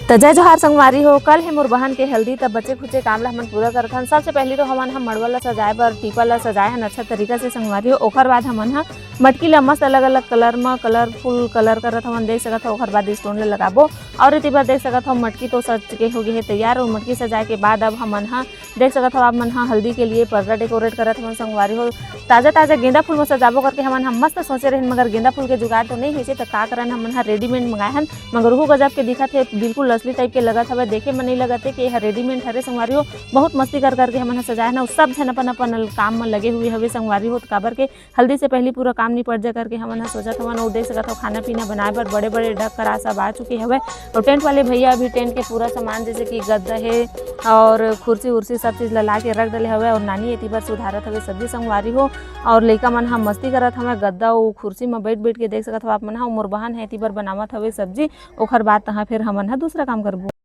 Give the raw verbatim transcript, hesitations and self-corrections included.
त जय जोहार संगवारी हो, कल हे मोर बहन के हल्दी, त बचे खुचे काम ला हमन पूरा करत हन। सबसे पहली तो हमन ह मड़वा ला सजाए बर टीपा ला सजाए हन अच्छा तरीका से संगवारी हो। ओखर बाद हमन ह मटकी ला मस्त अलग-अलग कलर म कलरफुल कलर करत हमन, देख सकत हो। ओखर बाद स्टोन ला लगाबो और एती बर देख सकत हो मटकी तो सज के हो गे हे तैयार। और मटकी सजाए के बाद अब हमन ह देख सकत हो आप मन ह हल्दी के लिए पर्दा डेकोरेट करत हमन संगवारी हो। ताजा ताजा गेंदा फूल म सजाबो करके हमन ह मस्त सोचे रहिन, मगर गेंदा फूल के जुगाड़ तो नइ होइसे, त का करन हमन ह रेडीमेड मंगाए हन। मगर उहू गजब के दिखत हे, बिल्कुल असली टाइप के लगत हवय, देखे म नइ लगत हे कि एह रेडीमेड हरे संगवारी हो। बहुत मस्ती कर करके हमन ह सजाए हन, अउ सब झन अपन अपन काम म लगे हुए हवे संगवारी हो, काबर के हल्दी से पहली पूरा काम निपट जा करके हमन ह सोचत हवन। अउ देख सकत हो खाना पीना बनाए बर बड़े बड़े डग करास सब आ चुके हवय, अउ टेंट वाले भैया अभी टेंट के पूरा सामान जैसे कि गद्दा हे और कुर्सी उर्सी सब चीज ला ला के रख डले हवय, और नानी एती बर सुधारत हवे सब्जी संगवारी हो, और लइका मन ह मस्ती करत हवय गद्दा अउ कुर्सी म बैठ बैठ के। देख सकत हो आप मन ह, मोर बहन ह एती बर बनावत हवे सब्जी, ओखर बाद तहाँ फिर हमन ह दूसरा काम करबो।